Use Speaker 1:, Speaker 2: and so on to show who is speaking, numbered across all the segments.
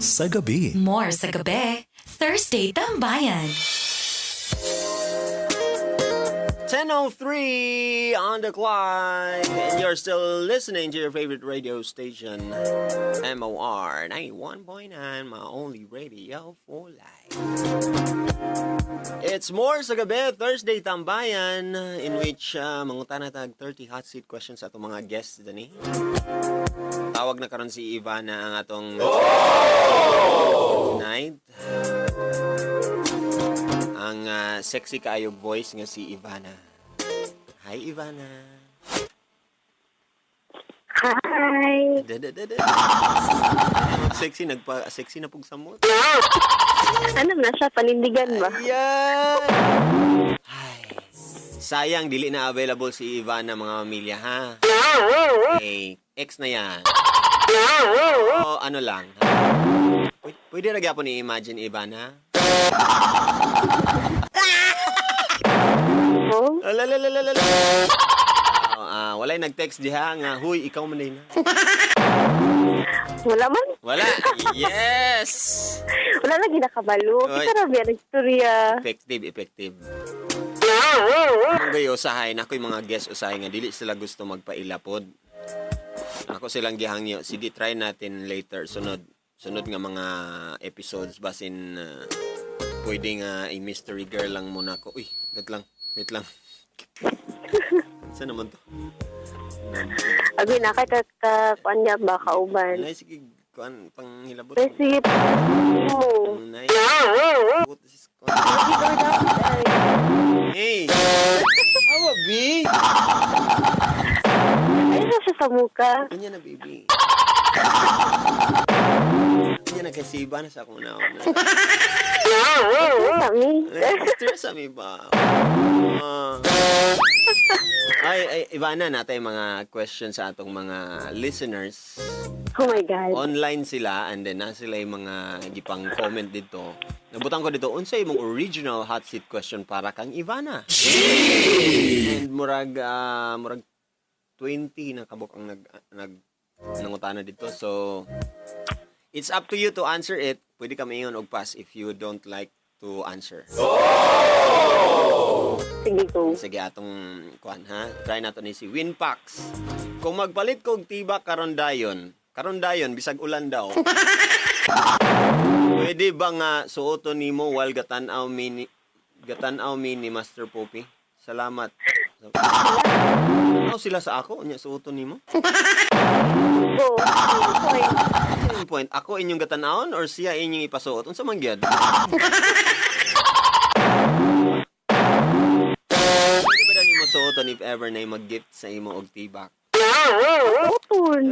Speaker 1: Sa gabi.
Speaker 2: More sa gabi, Thursday Tambayan.
Speaker 3: 10:03 on the clock, and you're still listening to your favorite radio station, MOR 91.9, my only radio for life. It's More sa Gabi, Thursday Tambayan, in which mangutana tag 30 hot seat questions sa atong mga guests dani. Tawag na karon si Ivana ang atong tonight. Ang sexy kaayog voice nga si Ivana. Hi, Ivana.
Speaker 4: Hi!
Speaker 3: Da, da, da, da. Sexy nagpa sexy na pug samot.
Speaker 4: Ano na siya? Panindigan ba?
Speaker 3: Yeah. Ay. Sayang dili na available si Ivana, mga pamilya, ha. Okay, ex na yan. O ano lang. Ha? Pwede ra gyapon i-imagine, Ivana.
Speaker 4: Oh,
Speaker 3: Alalalalala. Oh, walay nag-text diha nga, "Huy, ikaw man din na."
Speaker 4: Wala man.
Speaker 3: Wala. Yes.
Speaker 4: Wala lagi nakabalo.
Speaker 3: Oy.
Speaker 4: Kita ra biya nagstorya.
Speaker 3: Effective, effective. Ang gayo usahay na yung mga guests usahay nga dili sila gusto magpailapod. Ako silang gihangyo, sige, try natin later, sunod sunod nga mga episodes, basin pwede nga i-mystery girl lang muna ko. Uy, wait lang, wait lang. Saan naman to?
Speaker 4: Agoy na kay ka kuan niya ba kauban.
Speaker 3: Nay, sige, kuan panghilabot.
Speaker 4: Pero sige mo.
Speaker 3: Nay. What is kuan? Hey. Awa, B.
Speaker 4: Ay sa siya sa muka.
Speaker 3: Kanya na, baby. Kanya na kasi iba na sa akong naon.
Speaker 4: Kami.
Speaker 3: Stress sa mi ba? Ah. Ay, ay, Ivana, natay mga questions sa atong mga listeners.
Speaker 4: Oh my God.
Speaker 3: Online sila and then na sila yung mga gipang comment dito. Nabutan ko dito, unsay imong original hot seat question para kang Ivana? And murag 20 na kabok ang nag nag nangutana dito. So it's up to you to answer it. Pwede kami ingon og pass if you don't like to answer.
Speaker 4: Sige, go.
Speaker 3: Sige, atong kuan ha. Try nato ni si Winpax. Kung magpalit kog tibak karon dayon bisag ulan daw. Pwede ba nga suoton nimo while gatan-aw mi ni Master Poppy? Salamat. Tanaw sila sa ako unya suoton nimo?
Speaker 4: Go. Point.
Speaker 3: Ano yung point? Ako inyong gatanawon or siya inyong ipasuot? Unsa man gyud? Pwede ba daw nimo suoton if ever na mag-gift sa imo og tibak?
Speaker 4: Suoton.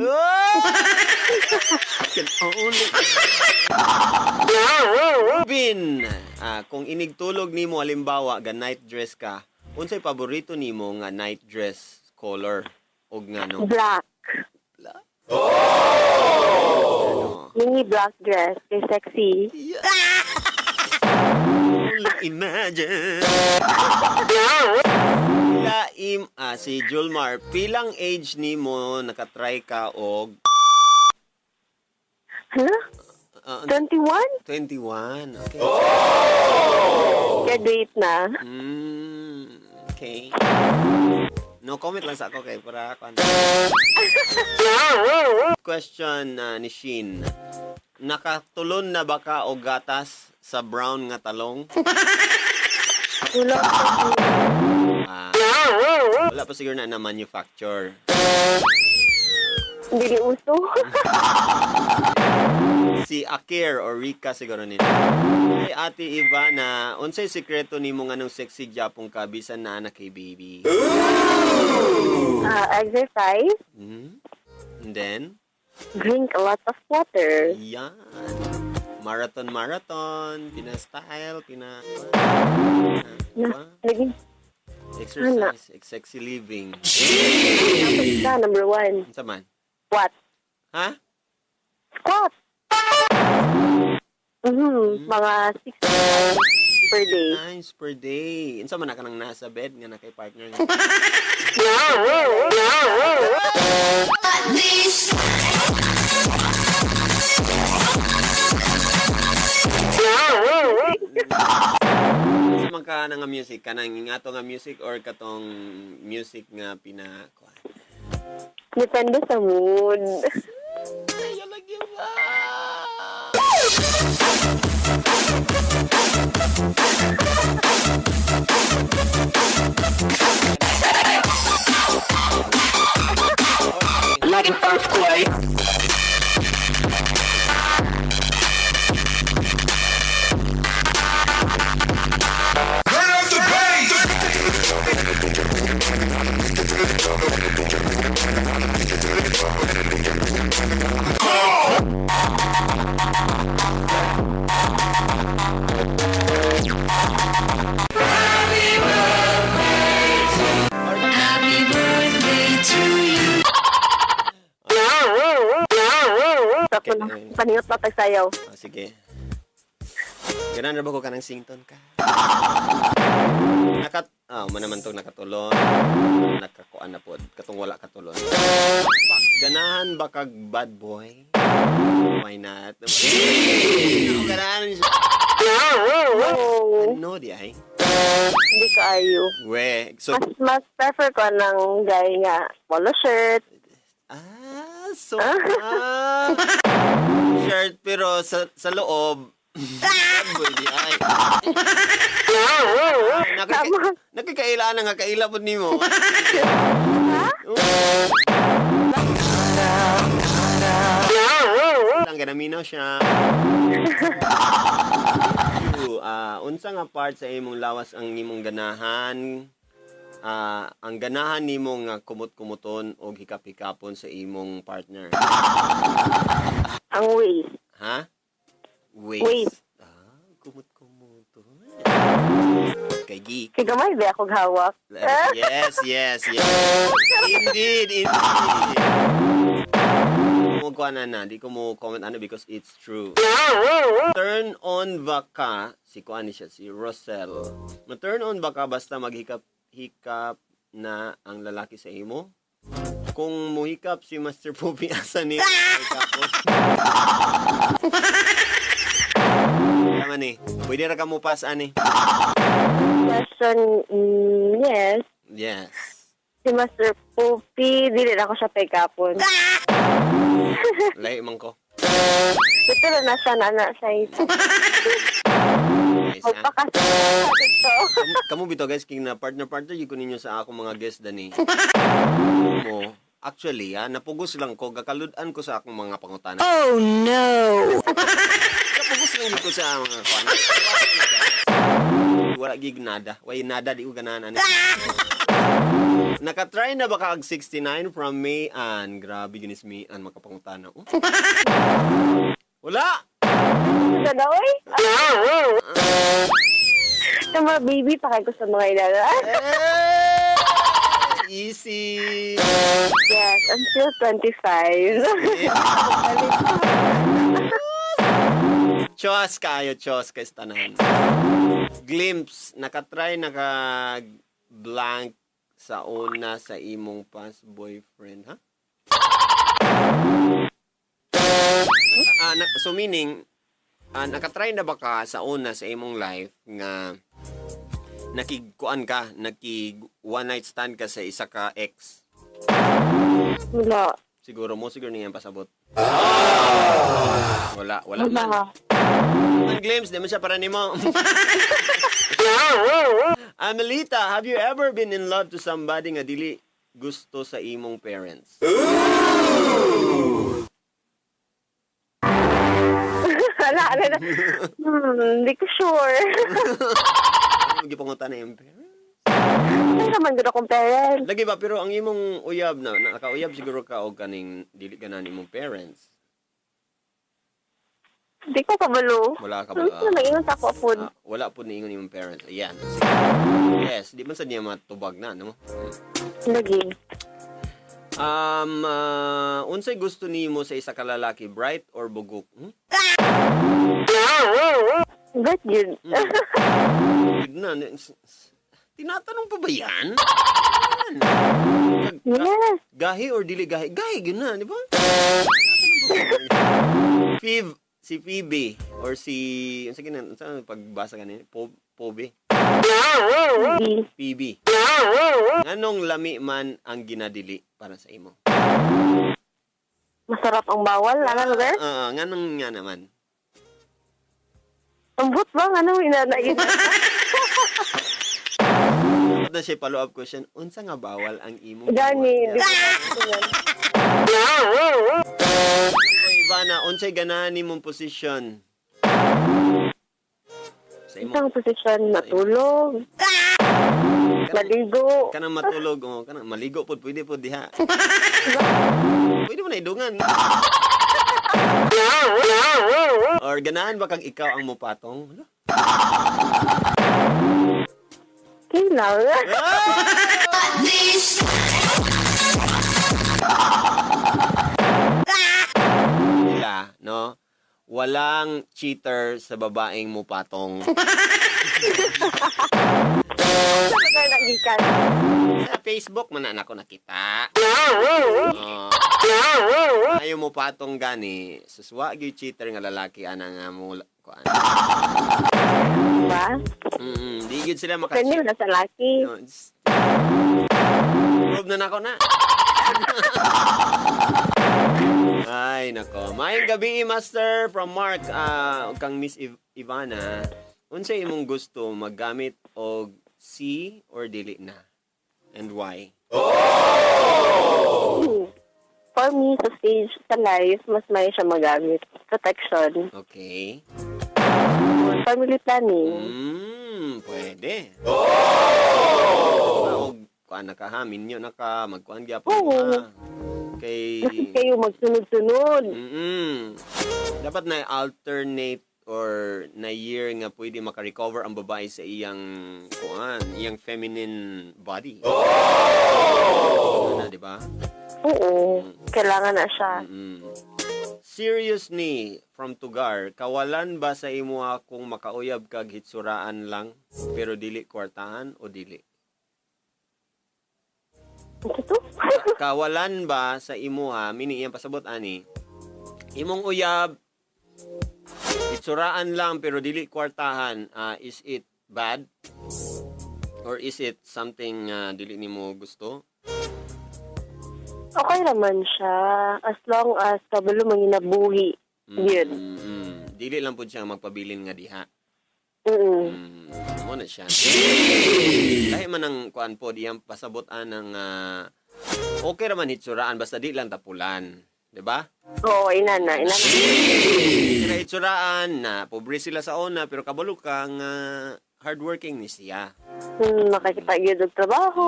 Speaker 3: Can only Ruben, kung inigtulog nimo halimbawa ga night dress ka, unsay paborito nimo nga night dress color og ngano?
Speaker 4: Black.
Speaker 3: Black? Ano?
Speaker 4: Mini black dress. Kay sexy.
Speaker 3: Yeah. Only imagine. Pila im si Julmar, pilang age nimo nakatry ka og
Speaker 4: Hala? 21?
Speaker 3: 21. Okay.
Speaker 4: Graduate na.
Speaker 3: Okay. No comment lang sa ako kay para kuan. Question ni Shin. Nakatulon na ba ka og gatas sa brown nga talong?
Speaker 4: Wala pa.
Speaker 3: Wala pa siguro na na manufacture.
Speaker 4: Hindi uso.
Speaker 3: Si Akir or Rika siguro nila. Ay, Ate Ivana, unsay sikreto nimo nganong sexy gyapon ka bisan naa na kay baby?
Speaker 4: Exercise.
Speaker 3: And then,
Speaker 4: Drink a lot of water.
Speaker 3: Yan. Marathon, marathon, pina-style, pina
Speaker 4: Na, naging
Speaker 3: exercise, sexy living.
Speaker 4: ka, number one.
Speaker 3: Unsa man?
Speaker 4: Squat.
Speaker 3: Ha?
Speaker 4: Squat. Mga 6 per day.
Speaker 3: Times per day. Unsa man na ka nang nasa bed nga na kay partner nga? ka na nga music? Kanang ato nga music or katong music nga pina kuan?
Speaker 4: Depende sa mood.
Speaker 3: Ayaw lagi ba?
Speaker 1: Like an earthquake.
Speaker 5: Turn up the bass.
Speaker 2: Happy birthday to you.
Speaker 4: Ako na, paniyot na tagsayaw.
Speaker 3: Oh, sige. Ganan ra ba ko kanang sington ka? Nakat man naman tong nakatulon. Nakakuan na pod. Katong wala katulon. Fuck, ganahan ba kag bad boy? Why not? Ganahan siya.
Speaker 4: Oh,
Speaker 3: Ano di ay?
Speaker 4: hindi kaayo.
Speaker 3: We, so
Speaker 4: Mas prefer ko ng guy nga polo shirt.
Speaker 3: So shirt pero sa loob bad boy di ay.
Speaker 4: Tama.
Speaker 3: Nakikaila na nga kaila pod nimo. Lang ganaminaw siya. Unsa nga part sa imong lawas ang imong ganahan? Ang ganahan nimo nga kumot-kumuton og hikap-hikapon sa imong partner.
Speaker 4: Ang waist.
Speaker 3: Ha? Waist.
Speaker 4: Waist.
Speaker 3: Kumot-kumuton. Kay geek.
Speaker 4: Kay gamay ba akong hawak?
Speaker 3: Yes. Indeed, indeed. Mo kuha na na, di ko mo comment ano because it's true. Turn on ba ka, si kuha ni siya, si Rosel. Ma-turn on ba ka basta maghikap-hikap na ang lalaki sa imo? Kung muhikap si Master Poopy, asa ni hikapon? Tama ni. Pwede ra ka mo pass ani.
Speaker 4: Question, yes.
Speaker 3: Yes.
Speaker 4: Si Master Poopy, dili na ako siya pekapon.
Speaker 3: Lahi man ko.
Speaker 4: Ito na siya na na siya.
Speaker 3: Guys, ha?
Speaker 4: Magpakasal ito.
Speaker 3: Kamu bitaw guys king na partner partner gyud ko ninyo sa akong mga guest dani. Mo actually ha, napugos lang ko gakalud-an ko sa akong mga pangutana.
Speaker 2: Oh no.
Speaker 3: Napugos lang gyud ko sa mga kuan. Wala gig nada. Way nada di ko ganahan ani. Nakatry na ba ka og 69 from May Ann? Grabe ginis May Ann makapangutana. Oh. Wala.
Speaker 4: Ito na, oy. Sa mga baby, pakay ko sa mga ilala.
Speaker 3: Eh, easy.
Speaker 4: Yes, I'm still 25.
Speaker 3: Chos kayo, chos kay tanan. Glimpse, nakatry naka blank sa una sa imong past boyfriend, ha? So meaning, nakatry na ba ka sa una sa imong life nga nakigkuan ka, nakig one night stand ka sa isa ka ex?
Speaker 4: Wala.
Speaker 3: Siguro mo, siguro niyan pasabot. Wala, wala man.
Speaker 4: Wala.
Speaker 3: Ang glimpse, di man siya para nimo. Amelita, have you ever been in love to somebody nga dili gusto sa imong parents?
Speaker 4: Wala, wala na. Hindi ko sure.
Speaker 3: Ano gipangutan na imong parents?
Speaker 4: Ano naman gud akong parents?
Speaker 3: Lagi ba pero ang imong uyab na nakauyab siguro ka og kaning dili ganan imong parents.
Speaker 4: Hindi ko kabalo.
Speaker 3: Wala ka ba?
Speaker 4: Ano na ingon sa ako pod.
Speaker 3: Wala po niingon imong parents. Ayan. Yes, di man sa niya matubag na, no?
Speaker 4: Lagi.
Speaker 3: Unsay gusto nimo sa isa ka lalaki, bright or bugok? Hmm?
Speaker 4: Ba't yun?
Speaker 3: Yun na. Tinatanong pa ba yan? Yan.
Speaker 4: Yes.
Speaker 3: Gahi or dili gahi? Gahi, yun na, di ba? Tinatanong pa ba yan? Phoebe, si Phoebe, or si, sige na, saan pagbasa ka niya? Pobe.
Speaker 4: B.
Speaker 3: PB. Nganong lami man ang ginadili para sa imo?
Speaker 4: Masarap ang bawal. Ano, sir?
Speaker 3: Ah, nganong nga naman?
Speaker 4: Ambot ba? Ano, inana yun?
Speaker 3: Dapat na siya follow-up question. Unsa nga bawal ang imong
Speaker 4: Gani.
Speaker 3: gibuhat
Speaker 4: Di
Speaker 3: niya?
Speaker 4: ko.
Speaker 3: Oy, Ivana, unsay ganahan nimong position? Sa imo.
Speaker 4: Isang posisyon, matulog, maligo.
Speaker 3: Kanang matulog, oh, kanang maligo pod pwede pod diha. Pwede mo na idungan. Or ganahan ba kang ikaw ang mupatong? Hala.
Speaker 4: Kailangan.
Speaker 3: Nila, no? Walang cheater sa babaeng mupatong.
Speaker 4: Talaga nagikan.
Speaker 3: Sa Facebook man na ako nakita. Oh. Ayaw mo patong gani, suswa gyud cheater nga lalaki ana nga mo kuan.
Speaker 4: Ba?
Speaker 3: Di gyud sila maka
Speaker 4: Pwede na sa laki.
Speaker 3: No, prove na nako na. Ay, nako. Maayong gabi, Master, from Mark, ug kang Miss Ivana. Unsa imong gusto maggamit og C or dili na? And why?
Speaker 4: For me, sa stage, sa life, mas may siya magamit. Protection.
Speaker 3: Okay.
Speaker 4: Family planning.
Speaker 3: Pwede. Oh! Og kuan na ka ha, minyo na ka, magkuan gyapon
Speaker 4: Oo.
Speaker 3: ka. Kay
Speaker 4: Kasi kayo magsunod-sunod.
Speaker 3: Dapat na alternate or na year nga pwede maka-recover ang babae sa iyang kuan, iyang feminine body. Oh! Ano, di ba?
Speaker 4: Oo. Kailangan na siya.
Speaker 3: Serious ni from Tugar, kawalan ba sa imo kung makauyab kag hitsuraan lang pero dili kwartahan o dili?
Speaker 4: Ano to?
Speaker 3: Kawalan ba sa imuha, mini iyang pasabot ani, imong uyab itsuraan lang pero dili kwartahan, is it bad? Or is it something dili nimo gusto?
Speaker 4: Okay naman siya. As long as kabalo manginabuhi. Yun.
Speaker 3: Dili lang pud siya magpabilin nga diha. Mo na siya. Lahi man ang kuan pod iyang pasabot-an ng okay ra man hitsuraan basta di lang tapulan, di ba?
Speaker 4: Oo, inana. Inana.
Speaker 3: Sila hitsuraan na pobre sila sa una pero kabalo ka nga hardworking ni siya.
Speaker 4: Makakita yun og trabaho.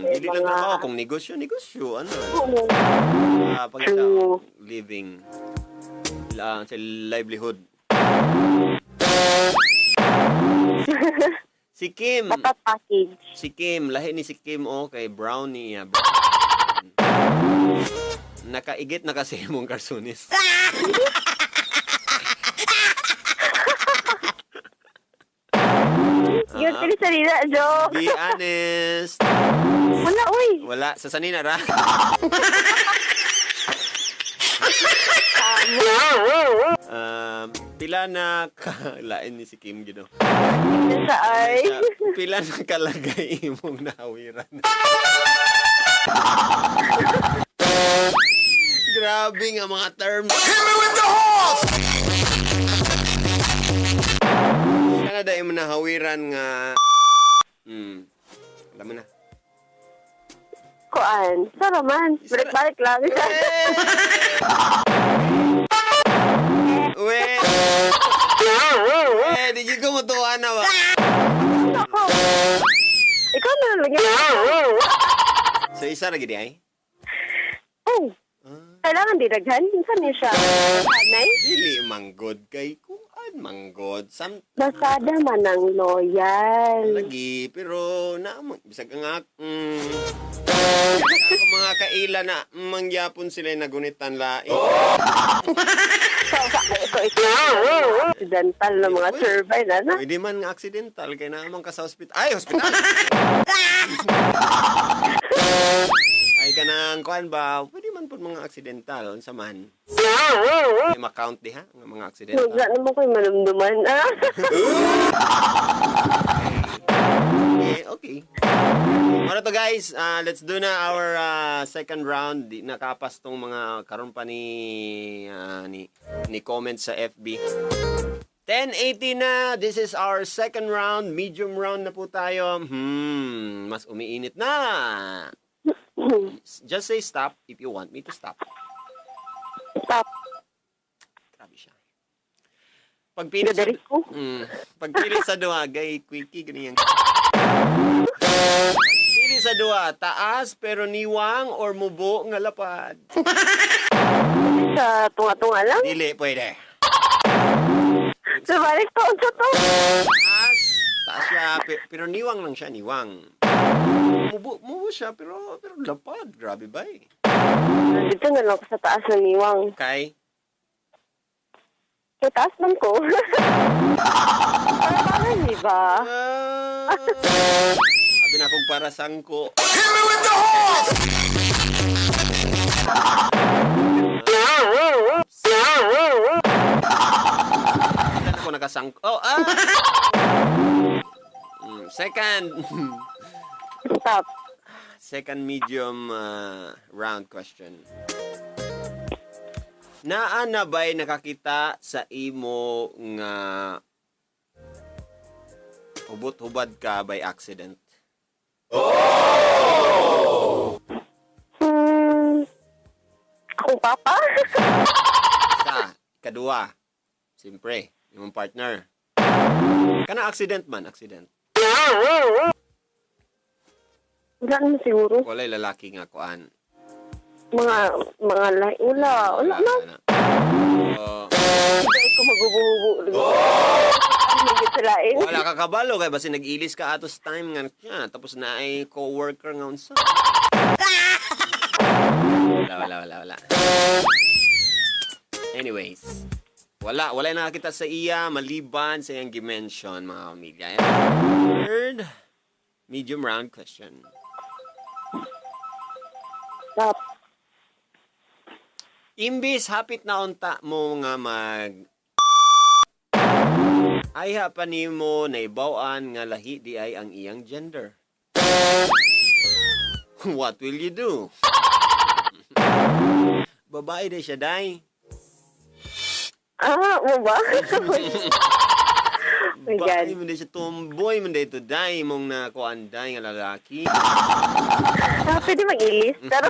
Speaker 3: Dili lang trabaho kung negosyo, negosyo ano.
Speaker 4: Oo.
Speaker 3: Pagkita
Speaker 4: True.
Speaker 3: living sa livelihood. Si Kim.
Speaker 4: Dapat package.
Speaker 3: Si Kim, lahi ni si Kim oh kay brown niya. Nakaigit na kasi imong karsunis.
Speaker 4: Yun, pili sarili, joke.
Speaker 3: Be honest.
Speaker 4: Wala, uy.
Speaker 3: Wala, sa sanina ra. Pila na ka lain ni si Kim gino.
Speaker 4: Sa ay.
Speaker 3: Pila na kalagay imong nahawiran. Grabe nga mga terms.
Speaker 5: Hit me with the horse!
Speaker 3: Pila na dahil mo nahawiran nga alam mo na.
Speaker 4: Kuan. Sara man. Balik-balik lang.
Speaker 3: We! Eh, di ko mutuwa na ba?
Speaker 4: Ako. Ikaw na lang lagi.
Speaker 3: So isa ra gid ay?
Speaker 4: Oh. Kailangan di daghan. Saan niya siya? Anay?
Speaker 3: Dili manggod kay kung an manggod. Some
Speaker 4: Basada man ang loyal.
Speaker 3: lagi pero na bisag ang ako mga kaila na mangyapon sila nagunitan lain.
Speaker 4: So, ito, ito, accidental na mga survey na na.
Speaker 3: Pwede man nga accidental kay naman ka sa hospital. Ay, hospital. Ay kanang kuan ba? Pwede man pud mga accidental unsa man. Ay ma-count diha nga mga accidental.
Speaker 4: Wala naman ko'y manumduman. Ah.
Speaker 3: Okay, okay. Mara to guys, let's do na our second round. Di nakapas tong mga karon pa ni comment sa FB. 10:80 na. This is our second round. Medium round na po tayo. Mas umiinit na. Just say stop if you want me to stop.
Speaker 4: Stop.
Speaker 3: Grabe siya. Pagpili sa,
Speaker 4: Gadari ko.
Speaker 3: Pagpili sa duha, gay quickie ganyan. Pili sa duha, taas pero niwang or mubo nga lapad.
Speaker 4: Sa tunga-tunga lang.
Speaker 3: Dili pwede.
Speaker 4: Sa balik to, sa to.
Speaker 3: Taas, taas siya pero niwang lang siya, niwang. Mubo, mubo siya pero pero lapad, grabe ba eh.
Speaker 4: Dito na lang ako sa taas ng niwang.
Speaker 3: Kay
Speaker 4: Sa taas man ko. Para parang, di ba?
Speaker 3: Ah, abi na akong para sangko.
Speaker 5: Hit me with the horns!
Speaker 3: Hindi ako nakasangko. Oh, ah! Second.
Speaker 4: Stop.
Speaker 3: Second medium round question. Naa na ba'y nakakita sa imo nga hubot-hubad ka by accident?
Speaker 4: Akong papa?
Speaker 3: Sa kadua, siyempre, imong partner. Kana accident man, accident.
Speaker 4: Wala naman siguro.
Speaker 3: Walay lalaki nga kuan.
Speaker 4: Mga lahi. Wala. Wala na.
Speaker 3: na. So,
Speaker 4: Hindi ko magubuhubo. Hindi sa lain.
Speaker 3: wala ka kabalo kay basi nag-ilis ka atos time nga siya tapos na ay co-worker nga unsa. Wala, wala, wala, wala. Anyways, wala, wala nakakita sa iya maliban sa iyang gi-mention, mga pamilya. Third medium round question.
Speaker 4: Stop.
Speaker 3: Imbis hapit na unta mo nga mag ayha pa nimo naibaw-an nga lahi di ay ang iyang gender. What will you do? Babae di siya, day.
Speaker 4: Ah, mo ba? Oh my God.
Speaker 3: Babae man di siya, tomboy man di ito, day. Mong nakuan, day, nga lalaki.
Speaker 4: Ah, pwede mag-ilis. Pero,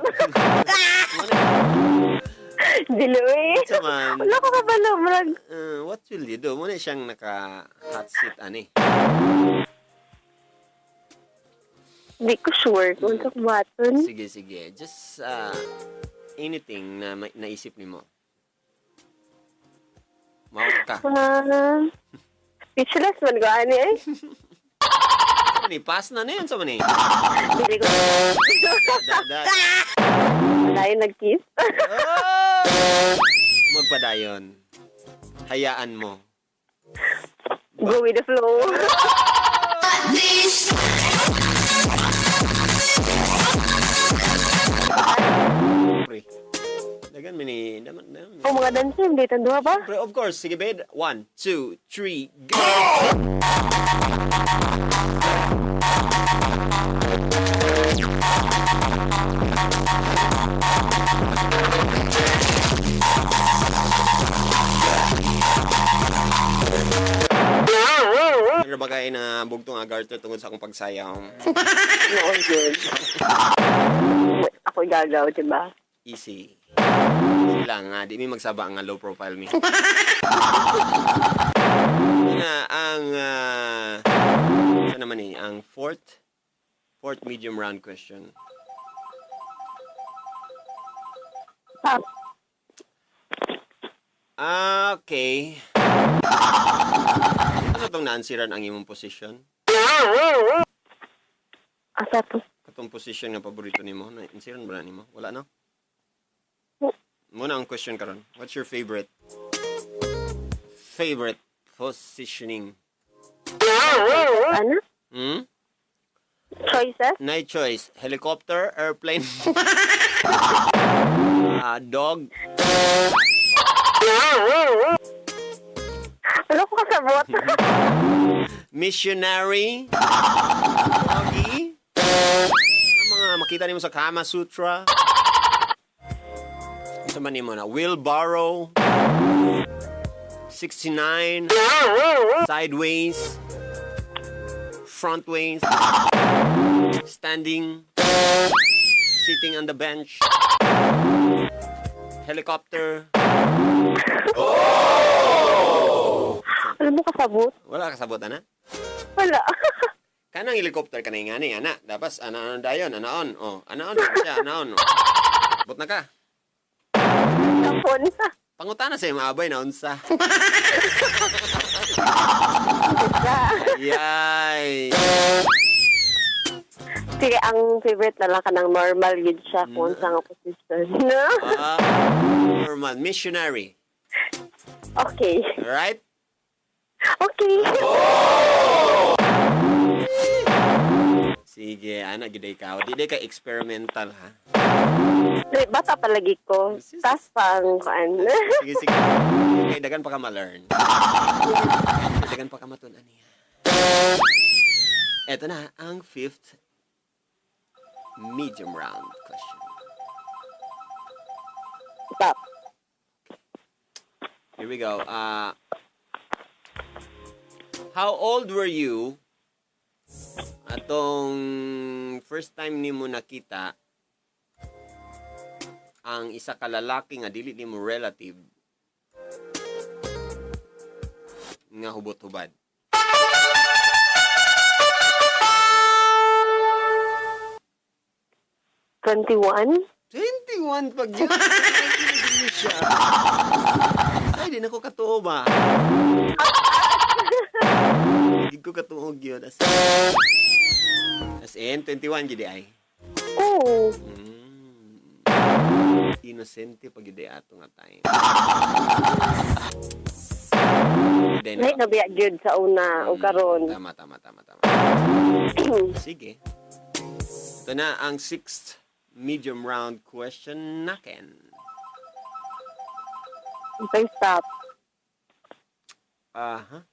Speaker 4: dili, eh.
Speaker 3: Sa man,
Speaker 4: Wala ko kabalo. Murag,
Speaker 3: what will you do? Muna siyang naka-hot seat, ani.
Speaker 4: Di ko sure kung sa kumaton.
Speaker 3: Sige, sige. Just anything na naisip nimo. Mao ka.
Speaker 4: Ah, speechless man ko, ani eh.
Speaker 3: Sa man eh, pass na na yun sa man eh.
Speaker 4: Dili ko.
Speaker 3: Da, da.
Speaker 4: Wala yung nag-kiss.
Speaker 3: Oh! Magpadayon. Hayaan mo.
Speaker 4: Go with the flow.
Speaker 2: This
Speaker 3: Pre. Dagan mi ni daman daman.
Speaker 4: Oh, mga dancer, hindi tanduha ba?
Speaker 3: Pre, of course, sige bed. One, two, three, go! Ano ba kayo na bugtong agarter tungod sa akong pagsayaw?
Speaker 4: Noon yun. Ako gagaw, di ba?
Speaker 3: Easy. Sila nga, di mi magsaba nga low profile mi. Nga ang sa naman eh, ang fourth medium round question.
Speaker 4: Stop.
Speaker 3: Ah, okay. Ano tong naansiran ang imong position?
Speaker 4: Asa to?
Speaker 3: Katong position nga paborito nimo, naansiran ba na nimo? Wala no? Muna ang question karon. What's your favorite positioning?
Speaker 4: Ano?
Speaker 3: Hmm?
Speaker 4: Choices?
Speaker 3: Night choice. Helicopter, airplane, dog.
Speaker 4: Ano ko kasabot?
Speaker 3: Missionary. Doggy. Ano mga makita nimo sa Kama Sutra? Unsa man nimo na? Wheelbarrow. 69. Sideways. Frontways. Standing. Sitting on the bench. Helicopter.
Speaker 4: Alam mo kasabot?
Speaker 3: Wala kasabot, ana?
Speaker 4: Wala.
Speaker 3: Kanang helicopter kanay nga ni, ana. Dapas, ana dayon, anaon. Oh, anaon siya, anaon. Bot na ka.
Speaker 4: Kapon.
Speaker 3: Pangutana sa imong abay na unsa. Yay.
Speaker 4: Sige, ang favorite na lang ka ng normal gid siya kung sa nga position. No?
Speaker 3: Ah, normal missionary.
Speaker 4: Okay.
Speaker 3: Alright?
Speaker 4: Okay.
Speaker 3: Sige, ana gid ka. Di day ka experimental ha.
Speaker 4: Wait, bata pa lagi ko. Tas pa ang kuan.
Speaker 3: Sige, sige. Okay, dagan pa ka ma-learn. Dagan pa ka matun-an niya. Eto na ang fifth medium round question.
Speaker 4: Stop.
Speaker 3: Here we go. How old were you atong first time nimo nakita ang isa ka lalaki nga dili nimo relative nga hubot-hubad?
Speaker 4: 21?
Speaker 3: 21 pag yun. Ay, siya. Ay, di na ko katuo ba? Hindi ko katuo gyud. As in, 21 gid ay.
Speaker 4: Oo.
Speaker 3: Inosente pag gid ato nga time. Then,
Speaker 4: Lahi na biya gyud sa una o karon.
Speaker 3: Tama, tama, tama, tama. Sige. Ito na ang sixth medium round question natin.
Speaker 4: Okay, stop.
Speaker 3: Aha.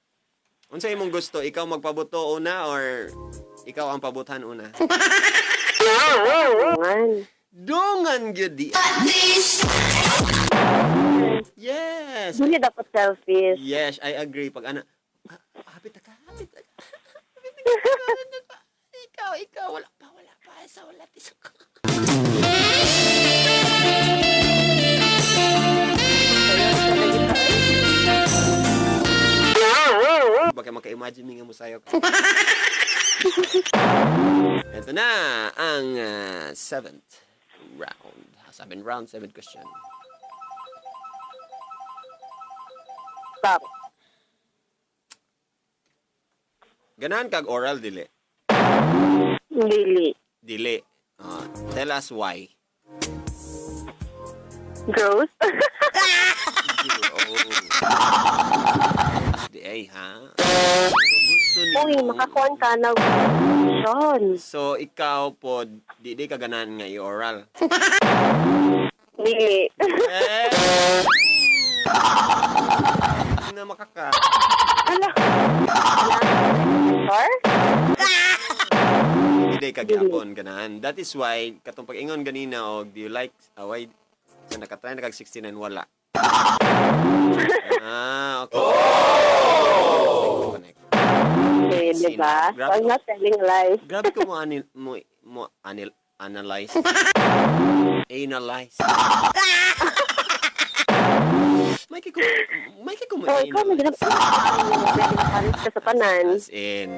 Speaker 3: Unsa imong gusto? Ikaw magpabuto una or ikaw ang pabutan una?
Speaker 4: Dungan.
Speaker 3: Dungan gyud di. Yes.
Speaker 4: Hindi dapat selfish.
Speaker 3: Yes, I agree. Pag ana, ah, hapit ka, hapit ka. Hapit ka, hapit ka. Ikaw, ikaw, wala pa, wala pa. Sa wala, isa ka. Baka maka-imagine mi nga mosayaw ka. Ito na ang seventh round. Seventh round, seventh question.
Speaker 4: Stop.
Speaker 3: Ganahan kag oral dili?
Speaker 4: Dili.
Speaker 3: Dili. Tell us why.
Speaker 4: Gross.
Speaker 3: Oh. Di ay, ha? Gusto ni
Speaker 4: Uy, makakuan ka na. Sean.
Speaker 3: So, ikaw po, di ka ganahan nga i-oral.
Speaker 4: Dili.
Speaker 3: Eh! Na makaka.
Speaker 4: Ala. Ala.
Speaker 3: Hindi ka gyapon ganahan. That is why katong pag-ingon ganina og do you like why sa nakatry na kag 69 wala. Ah, okay. Connect.
Speaker 4: Okay, di ba?
Speaker 3: Grabe.
Speaker 4: So, I'm not telling lies.
Speaker 3: Grabe ko mo anil mo mo anil analyze. Analyze. May ko may ko mo
Speaker 4: Oh, ikaw may
Speaker 3: analyze.
Speaker 4: ginap ka sa tanan.
Speaker 3: As in,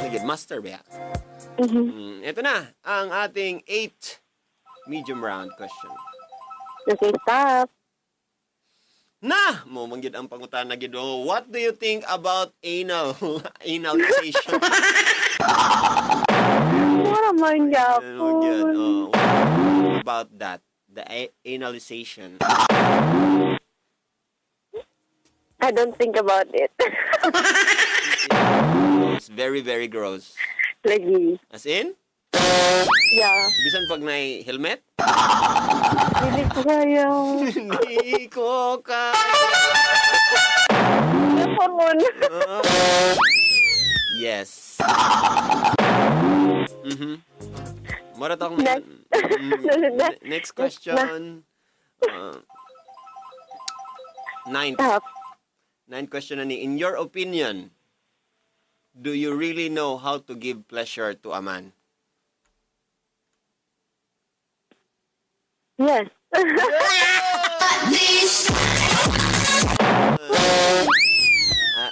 Speaker 3: mga master ba?
Speaker 4: Mhm.
Speaker 3: Ito na ang ating 8 medium round question.
Speaker 4: Okay, stop.
Speaker 3: Na, mo man gyud ang pangutana gyud. Oh, what do you think about anal analization?
Speaker 4: Wala man
Speaker 3: Ano gyud?
Speaker 4: gyapon.
Speaker 3: Oh, what about that? The analization.
Speaker 4: I don't think about it.
Speaker 3: It's very, very gross.
Speaker 4: Lagi.
Speaker 3: As in?
Speaker 4: Yeah.
Speaker 3: Bisan pag may helmet?
Speaker 4: Hindi ko kaya.
Speaker 3: Hindi ko kaya.
Speaker 4: Telephone.
Speaker 3: Yes. Mura tong
Speaker 4: Next.
Speaker 3: Next question. Ninth.
Speaker 4: Stop.
Speaker 3: Ninth question na ni. In your opinion, do you really know how to give pleasure to a man?
Speaker 4: Yes.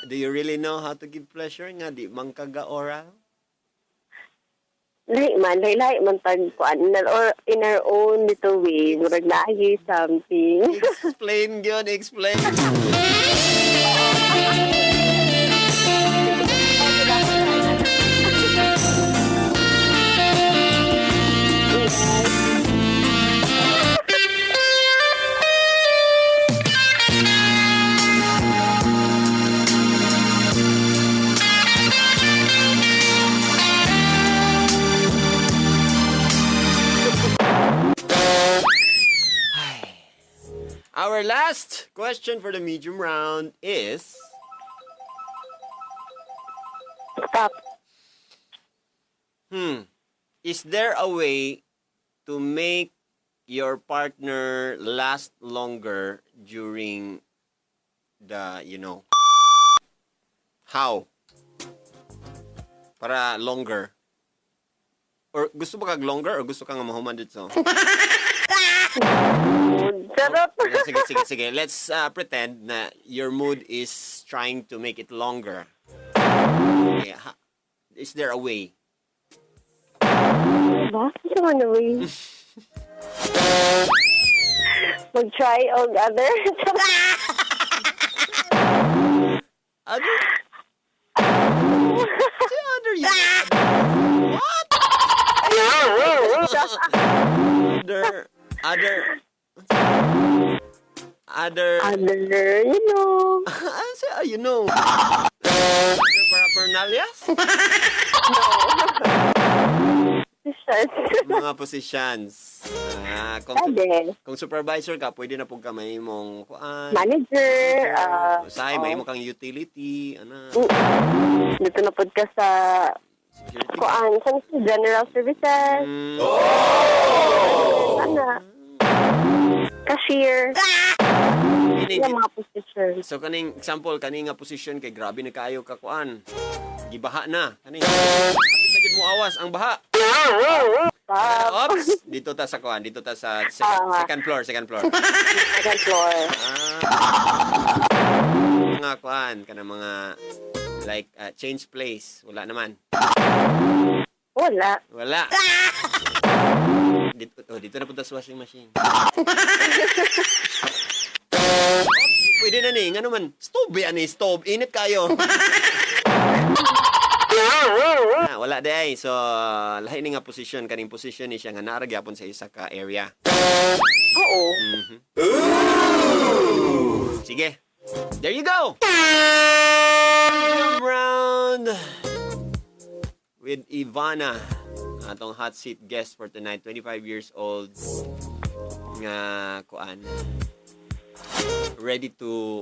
Speaker 3: Do you really know how to give pleasure nga di man kaga oral?
Speaker 4: Lahi man, lahi lahi man tag kuan or in our own little way, murag naagi something.
Speaker 3: Explain gyud, explain. Our last question for the medium round is
Speaker 4: Stop.
Speaker 3: Is there a way to make your partner last longer during the how? Para longer. Or gusto ba kag longer or gusto ka nga mahuman dito?
Speaker 4: Charot.
Speaker 3: Sige, sige, sige. Let's pretend na your mood is trying to make it longer. Okay, is there a way?
Speaker 4: Diba? Ano man na way? Mag-try og other.
Speaker 3: Other? Say other you. What? Other. Other. Other.
Speaker 4: Other, you know.
Speaker 3: Say, you know. Other paraphernalias? Mga positions. Ah, kung,
Speaker 4: Pwede.
Speaker 3: kung supervisor ka, pwede na pud ka mahimong kuan.
Speaker 4: Manager.
Speaker 3: Usahay,
Speaker 4: oh.
Speaker 3: mahimo kang utility, ana,
Speaker 4: Dito na pud ka sa
Speaker 3: security.
Speaker 4: kuan, sa general services. Ana. Cashier.
Speaker 3: Meaning,
Speaker 4: Yung mga positions.
Speaker 3: So kaning example kani nga position kay grabe na kaayo ka kuan. Gibaha na kani. Kapit na gid mo awas ang baha.
Speaker 4: Stop.
Speaker 3: Oops, dito ta sa kuan, dito ta sa second,
Speaker 4: Ah.
Speaker 3: second floor, second floor.
Speaker 4: Second floor.
Speaker 3: Ah. Mga kuan kana mga like change place, wala naman.
Speaker 4: Wala.
Speaker 3: Wala. Dito, oh, dito na punta sa washing machine. Oops, pwede na ni. Ngano man, stove ani, stove. Init kayo. Ah, wala di ay. So, lahi ni nga position. Kaning position ni siya nga naa ra gyapon sa isa ka area.
Speaker 4: Oo.
Speaker 3: Sige. There you go! Round with Ivana, atong hot seat guest for tonight, 25 years old nga kuan, ready to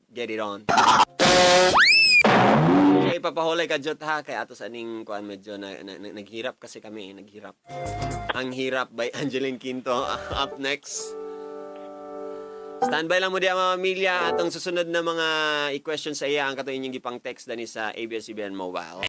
Speaker 3: get it on. Okay, papahulay ka jud ha kay ato sa aning kuan medyo na, naghirap kasi kami, eh, naghirap. Ang Hirap by Angeline Quinto up next. Standby lang mo diya, mga pamilya, atong susunod na mga i-question sa iya ang katong inyong gipang text dani sa ABS-CBN Mobile.